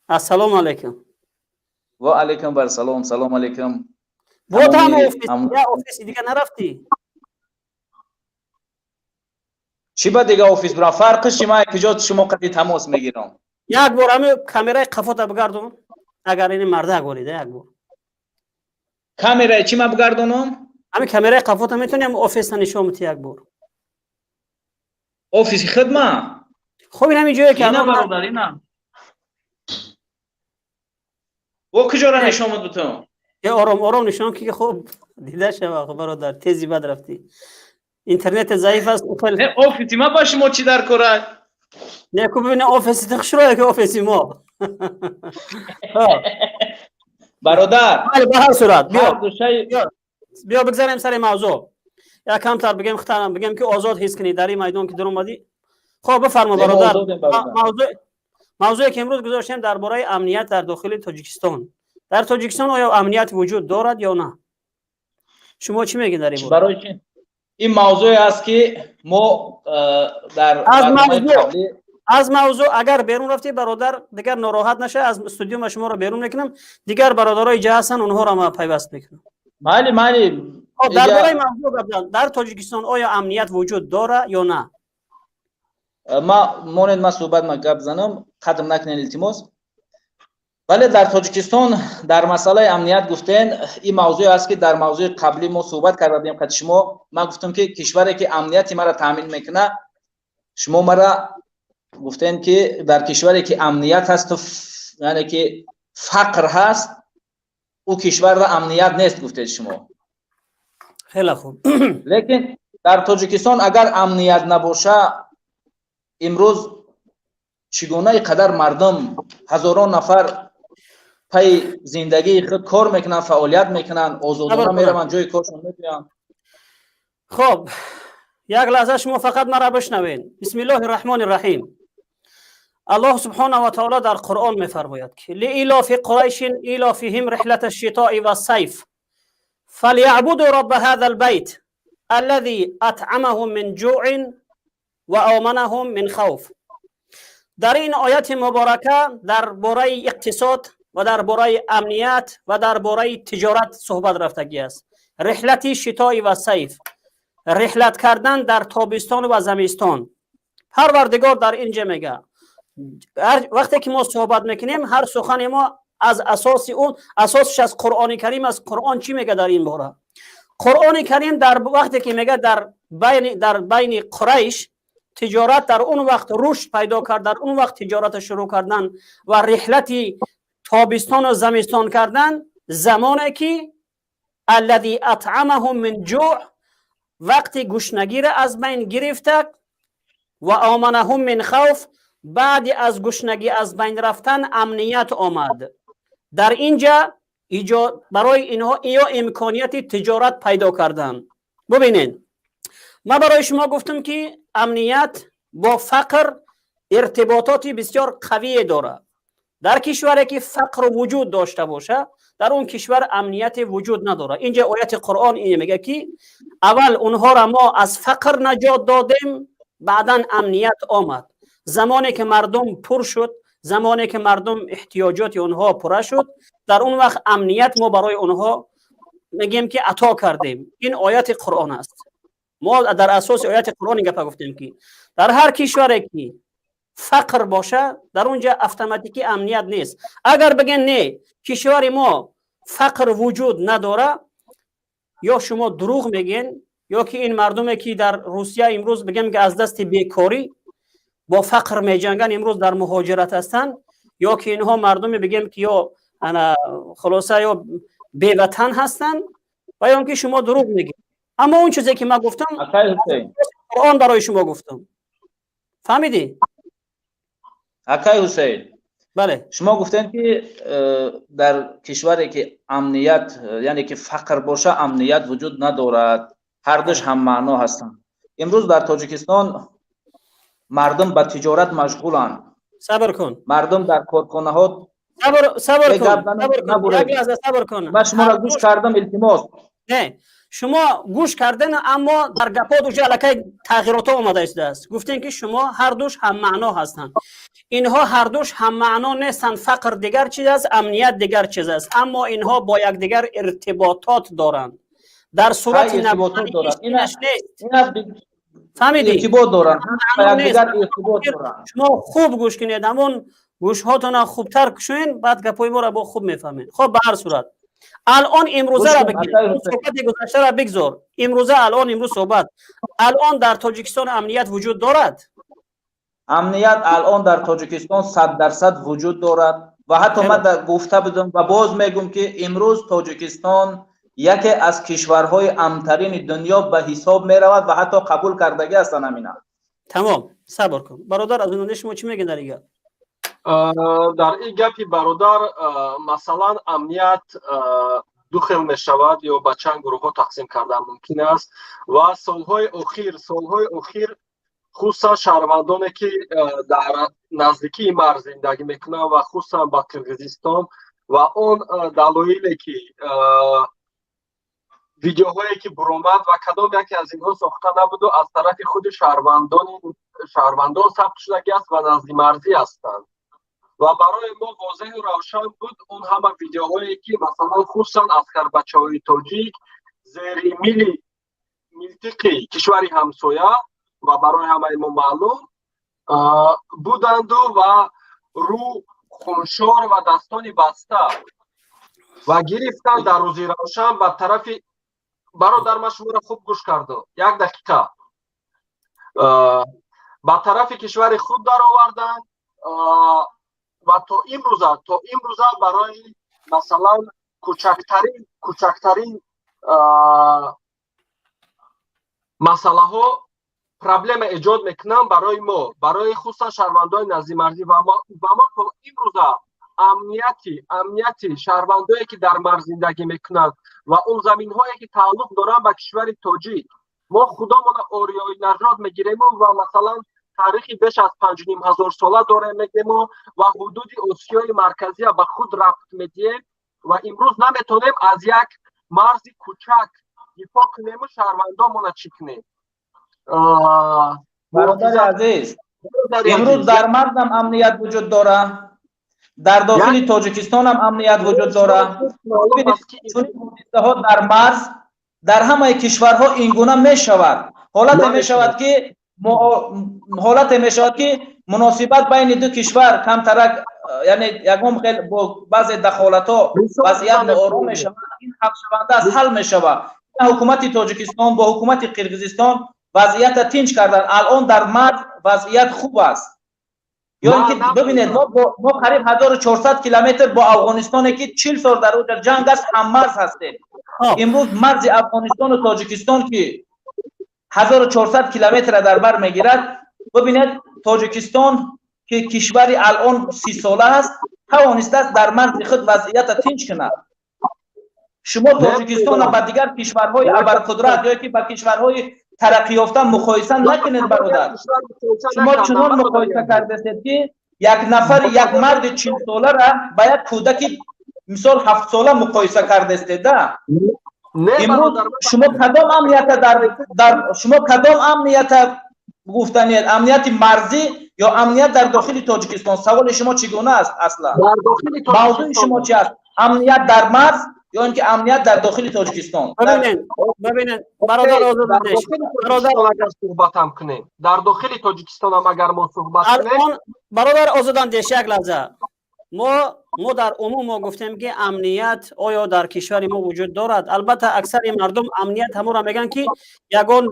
Ассалому алайкум. Ва алайкум барсалом, салом алайкум. Бо там офис, я офиси дига нарафтӣ? Чӣ ба дига офис бурам? Фарқиш чи? Ман куҷо шумо қади тамос мегирам? Як бор ҳами камераи қафота бигардон, агар ини мардак ворида як бор. Камераи чӣ ма бигардонам? Ҳами камераи қафота метавонӣ ҳами офиса нишон бити як бор. Офиси хидма? Хоб, ин ҳами ҷое ки ина бародар, ина. Бо куҷора нишон битам? Е, ором ором нишон ки хуб дида шава. Хуб, бародар, тези бад рафтӣ. Интернет заиф аст. Не, офиси ма ба шумо чӣ дар кора? Не, ку бибине, офиси ту хушрӯя ки офиси мо. Бародар. Бале, ба ҳар сурат, биё. Биё бигзарем сари мавзӯъ. Як камтар бигем, хитарам бигем ки озод ҳис кунӣ дар ин майдон ки даромадӣ. Хоб, бифармо, бародар. Мавзӯе ки имрӯз гузоштем дар бораи амният дар дохили Тоҷикистон. Дар Тоҷикистон оё амният вуҷуд дорад ё на? Шумо чӣ мегӯед дар ин бора? Барои чӣ? Ин мавзӯе аст ки мо дар аз мавзӯъ агар берун рафтӣ, бародар, дигар нороҳат наша, аз студио шуморо берун мекунам, дигар бародарои ҷа ҳастанд, онҳоро ма пайваст мекунам. Майли, майли. Дар бораи мавзӯъ гап зан. Дар Тоҷикистон оё амният вуҷуд дора ё на? Ма монед, ма суҳбат, ма гап занам, қатм накунед, илтимос. Бале, дар Тоҷикистон дар масъалаи амният гуфтен, ин мавзӯе аст ки дар мавзӯи қаблӣ мо суҳбат карда будем қати шумо. Ман гуфтам ки кишваре ки амнияти маро таъмин мекунад, шумо мара гуфтем ки дар кишваре ки амният ҳасту, яъне ки фақр ҳаст, ӯ кишварда амният нест, гуфтед шумо. Хеле хуб. Лекин дар Тоҷикистон агар амният набоша, имрӯз чӣ гуна ин қадар мардум, ҳазорон нафар пайи зиндагии худ кор мекунанд, фаъолият мекунанд, озодона мераванд, ҷои коршон мебиёнд? Хоб, як лаҳза шумо фақат мара бишнавед. Бисмиллоҳи раҳмони раҳим. Аллоҳ субҳонаҳу ва таоло дар Қуръон мефармояд ки лиилофи қурайшин илофиҳим риҳлата шитои вассайф фалябуду робба ҳаза албайт аллази атъамаҳум мин ҷуъин ва оманаҳум мин хавф. Дар ин ояти муборака дар бораи иқтисод ва дар бораи амният ва дар бораи тиҷорат суҳбат рафтагӣ аст. Риҳлати шитои ва сайф, риҳлат кардан дар тобистон ва замистон. Парвардигор дар ин ҷа мега, вақте ки мо суҳбат мекунем, ҳар сухани мо аз асоси он асосиш аз Қуръони Карим аст. Қуръон чӣ мега дар ин бора? Қуръони Карим дар вақте ки мега, дар байни Қурайш тиҷорат дар он вақт рушд пайдо кард, дар он вақт тиҷората шурӯъ кардан ва риҳлати тобистону замистон кардан, замоне ки аллази атъамаҳум мин ҷӯъ, вақти гушнагиро аз байн гирифта, ва оманаҳум мин хавф, баъди аз гушнагӣ аз байн рафтан амният омад. Дар ин ҷа барои инҳо ё имконияти тиҷорат пайдо кардан. Бубинед, ман барои шумо гуфтам ки амният бо фақр иртибототи бисёр қавие дорад. Дар кишваре ки фақр вуҷуд дошта боша, дар он кишвар амнияте вуҷуд надорад. Инҷа ояти Қуръон ин мега ки аввал онҳоро мо аз фақр наҷот додем, баъдан амният омад. Замоне ки мардум пур шуд, замоне ки мардум эҳтиёҷоти онҳо пурра шуд, дар он вақт амният мо барои онҳо мегӯем ки ато кардем. Ин ояти Қуръон аст. Мо дар асоси ояти Қуръон ин гапа гуфтем ки дар ҳар кишваре ки фақр боша, дар он ҷа автоматикӣ амният нест. Агар бигӯен, не, кишвари мо фақр вуҷуд надора, ё шумо дурӯғ мегӯен, ё ки ин мардуме ки дар Русия имрӯз, бигем ки аз дасти бекорӣ бо фақр меҷанганд, имрӯз дар муҳоҷират ҳастанд, ё ки инҳо мардуме, бигем ки, ё ана хулоса, ё беватан ҳастанд, ва ё он ки шумо дурӯғ мегӯед. Аммо он чизе ки ман гуфтам, Қуръон барои шумо гуфтам. Фаҳмидӣ? Акай Ҳусейн. Бале. Шумо гуфтем ки дар кишваре ки амният, яъне ки фақр боша, амният вуҷуд надорад, ҳардуш ҳаммаъно ҳастанд. Имрӯз дар Тоҷикистон мардум ба тиҷорат машғуланд. Сабр кун. Мардум дар корхонаҳо Сабр, сабр кун, сабр кун, як лаҳза сабр кун. Ман шуморо гӯш кардам, илтимос. Не. Шумо гӯш карден, аммо дар гапот уже аллакай тағйиротҳо омада истодааст. Гуфтем, ки шумо ҳардуш ҳаммаъно ҳастанд. Инҳо ҳардуш ҳаммаъно нестанд. Фақр дигар чиз аст, амният дигар чиз аст, аммо инҳо бо якдигар иртиботот доранд. Дар сурати нест, фаҳмидӣ? Иртибот доранд. Шумо хуб гӯш кунед, ҳамон гӯшҳотона хубтар кушоен, баъд гапҳои моро бо хуб мефаҳмед. Хоб, ба ҳар сурат, алон имрӯзаро бигир, суҳбати гузаштаро бигзор. Имрӯза, алон, имрӯз суҳбат. Алон дар Тоҷикистон амният вуҷуд дорад? Амният алон дар Тоҷикистон 100% вуҷуд дорад ва ҳатто ман гуфта будам ва боз мегӯм, ки имрӯз Тоҷикистон яке аз кишварҳои амнтарини дунё ба ҳисоб меравад ва ҳатто қабул кардагӣ ҳастанд ҳамина. Тамом, сабр кун, бародар. Аз он шумо чӣ мегӯед дар ин гап? Дар ин гапи бародар, масалан, амният ду хел мешавад ё ба чанд гурӯҳҳо тақсим кардан мумкин аст. Ва солҳои охир, хусусан шаҳрвандоне, ки дар наздикии марз зиндагӣ мекунанд ва хусусан ба Қирғизистон ва он далоиле, ки видеоҳое, ки буромад ва кадом яке аз инҳо сохта набуду аз тарафи худи шаҳрвандон сабт шудагӣ аст ва наздимарзӣ ҳастанд. Ва барои мо возеҳу равшан буд он ҳама видеоҳое, ки, масалан, хусусан аскарбачаҳои тоҷик зери мили милтиқи кишвари ҳамсоя ва барои ҳамаи мо маълум буданду ва рӯ хуншор ва дастони баста ва гирифтан дар рӯзи равшан ба тарафи. Бародар, ман шуморо хуб гӯш кардам, як дақиқа. Ба тарафи кишвари худ дароварданд ва то имрӯза барои, масалан, кӯчактарин масъалаҳо проблема эҷод мекунанд барои мо, барои хусусан шаҳрвандони наздимарзӣ. Ва мо то имрӯза амнияти шаҳрвандое, ки дар марз зиндагӣ мекунанд ва он заминҳое, ки тааллуқ доранд ба кишвари тоҷик, мо худомона ориёи нажод мегирему ва, масалан, таърихи беш аз 5500 сола дорем, мегему ва ҳудуди Осиёи Марказия ба худ рабт медиҳем ва имрӯз наметонем аз як марзи кӯчак дифоъ кунему шаҳрвандомона чӣ кунем? Бародари азиз, имрӯз дар марзам амният вуҷуд дорад, дар дохили Тоҷикистонам амният вуҷуд дорад. Чунин ҳодисаҳо дар марз дар ҳамаи кишварҳо ин гуна мешавад. Ҳолате мешавад, ки муносибат байни ду кишвар камтарак, яъне ягон хел бо баъзе дахолатҳо вазъият ноором мешавад. Ин ҳалшаванда аст, ҳал мешавад. Ҳукумати Тоҷикистон бо ҳукумати Қирғизистон вазъията тинч карданд. Алон дар марз вазъият хуб аст. Ё ин ки бибинед, мо қариб 1400 километр бо Афғонистоне, ки 40 сол дар оҷа ҷанг аст, ҳаммарз ҳастем. Имрӯз марзи Афғонистону Тоҷикистон, ки 1400 километра дар бар мегирад, бибинед, Тоҷикистон, ки кишвари алон 30-сола аст, тавонистааст дар марзи худ вазъията тинч кунад. Шумо Тоҷикистонро ба дигар кишварҳои абарқудрат ё ки ба кишварҳои тараққиёфта муқоиса накунед, бародар. Шумо чунон муқоиса кардастед, ки як нафари, як марди 40-солара ба як кӯдаки, мисол, 7-сола муқоиса кардастед да. Имрӯз шумо кадом амнията дар шумо кадом амнията гуфтанед? Амнияти марзӣ ё амният дар дохили Тоҷикистон? Саволи шумо чӣ гуна аст? Аслан мавзӯи шумо чи аст? Амният дар марз ё ин ки амният дар дохили Тоҷикистон? Бибинед, бародар Озодандеш, бародар, агар суҳбатам кунем, дар дохили Тоҷикистонам агар мо суҳбат кунем. Бародар Озодандеш, як лаҳза. Мо дар умум мо гуфтем, ки амният оё дар кишвари мо вуҷуд дорад. Албатта, аксари мардум амният ҳамонро мегӯянд, ки ягон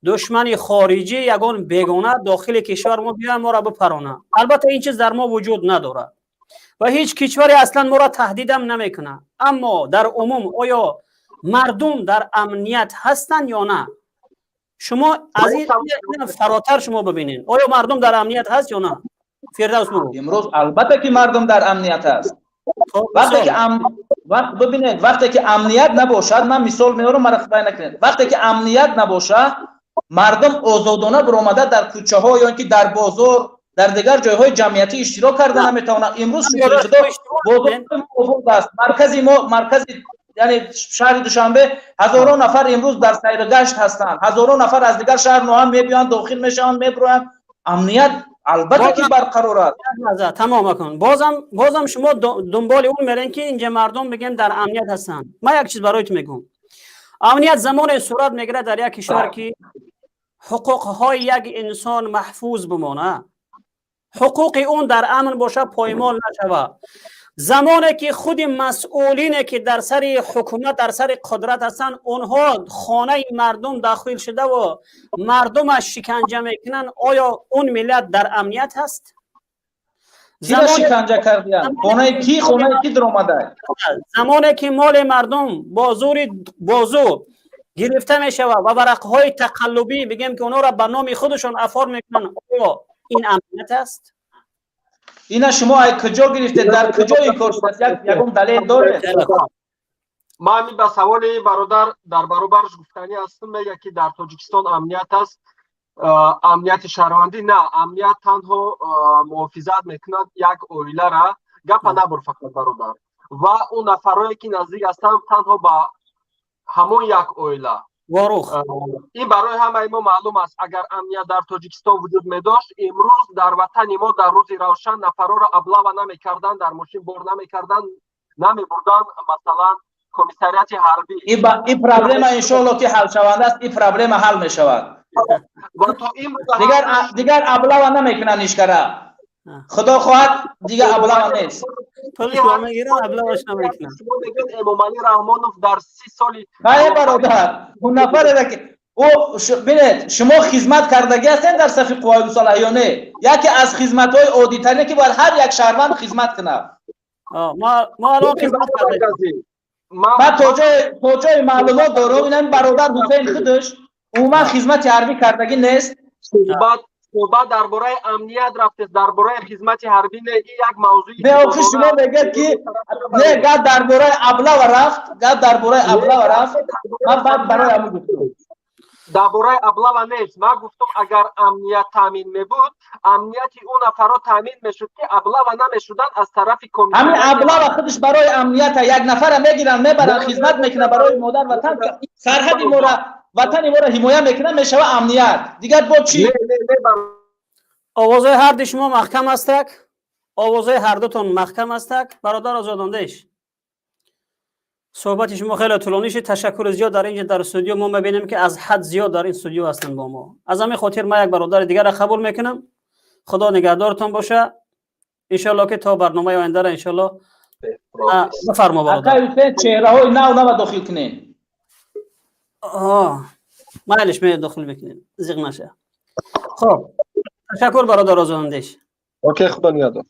душмани хориҷӣ, ягон бегона дохили кишвар мо биёяд, моро бипарона. Албатта, ин чиз дар мо вуҷуд надорад ва ҳеҷ кишваре аслан моро таҳдидам намекунад. Аммо дар умум оё мардум дар амният ҳастанд ё на? Шумо аз ин фаротар шумо бибинед, оё мардум дар амният ҳаст ё на? Фирдавс, бигӯ. Имрӯз албатта ки мардум дар амният аст. Вақте ки бибинед, вақте ки амният набошад, ман мисол меорам, мара хитой накунед, вақте ки амният набошад, мардум озодона баромада дар кӯчаҳо ё ин ки дар бозор, дар дигар ҷойҳои ҷамъиятӣ иштирок карда наметавонанд. Имрӯз, шукри Худо, бозор обод аст. Маркази мо, маркази Яъне шаҳри Душанбе ҳазорон нафар имрӯз дар сайргашт ҳастанд, ҳазорон нафар аз дигар шаҳр ноҳам мебиёянд, дохил мешаванд, мебироянд. Амният албатта ки барқарор аст. Тамом кун. Бозам шумо дунболи он мерен, ки инҷа мардум, бигем, дар амният ҳастанд. Ман як чиз барои ту мегӯм: амният замоне сурат мегирад дар як кишвар, ки ҳуқуқҳои як инсон маҳфуз бимонад, ҳуқуқи он дар амн бошад, поймол нашавад. Замоне ки худи масъулине, ки дар сари ҳукумат, дар сари қудрат ҳастанд, онҳо хонаи мардум дахил шудаву мардумаш шиканҷа мекунанд, оё он миллат дар амният ҳаст? Кира шиканҷа кардиянд? Хонаи ки, хонаи ки даромада? Замоне ки моли мардум бо зури бозу гирифта мешавад ва варақҳои тақаллубӣ, бигем, ки онҳоро ба номи худашон оформ мекунанд, оё ин амният аст? Ина шумо ай куҷо гирифтед? Дар куҷо ин кор шудааст? Ягон далел доред? Ман ҳамин ба саволи бародар дар баробараш гуфтанӣ ҳастам. Мега, ки дар Тоҷикистон амният аст, амнияти шаҳрвандӣ на, амният танҳо муҳофизат мекунад як оилара. Гапа набур фақат, бародар, ва он нафарое, ки наздик ҳастанд танҳо ба ҳамон як оила. Ворух. Ин барои ҳамаи мо маълум аст. Агар амният дар Тоҷикистон вуҷуд медошт, имрӯз дар ватани мо дар рӯзи равшан нафарҳоро облава намекарданд, дар мошин бор намекарданд, намебурданд, масалан, комиссариати ҳарбӣ. Ин проблема, иншоалло, ки ҳалшаванда аст. Ин проблема ҳал мешавад. Ва то имрӯз Дигар облава намекунанд ишкара, худо хоҳад, дигар облава нест. Эмомалӣ Раҳмонов дар 30 соли Ҳае, бародар, он нафаре ки ӯ, бинед, шумо хизмат кардагӣ ҳастед дар сафи қувваи мусаллаҳ ё не? Яке аз хизматҳои оддитарине, ки бояд ҳар як шаҳрванд хизмат кунад. Ман то ҷои маълумот дорам, инами бародар Ҳусейн худаш умуман хизмати ҳарбӣ кардагӣ нест. Суҳбат дар бораи амният рафтест, дар бораи хизмати ҳарбӣ не. Ин як мавзӯи Не, охи шумо мегӯяд, ки не, гап дар бораи облава рафт, гап дар бораи облава рафт. Ман баъд барои ҳамин гуфтам. Дар бораи облава нест. Ман гуфтам, агар амният таъмин мебуд, амнияти ӯ нафарҳо таъмин мешуд, ки облава намешуданд аз тарафи Ҳамин облава худаш барои амнията. Як нафара мегиранд, мебаранд, хизмат мекунад барои модар ватан, сарҳади мора, ватани моро ҳимоя мекунад, мешава амният. Дигар бо чӣ? Овозҳои ҳарди шумо маҳкам ҳастак, овозҳои ҳардутон маҳкам ҳастак. Бародар Озодандеш, суҳбати шумо хеле тӯлонӣ шуд, ташаккури зиёд. Дар инҷа, дар студио, мо мебинем, ки аз ҳад зиёд дар ин студио ҳастанд бо мо. Аз ҳамин хотир ман як бародари дигарро қабул мекунам. Худо нигаҳдортон боша, иншоалло, ки то барномаи ояндара, иншоалло. Бифармо, бародар. Чеҳраҳои нав нава дохил кунем. Майлиш, ме дохил мекунем, зиқ наша. Хоб, ташаккур, бародар Озодандеш. Окей, худо нигаҳдор.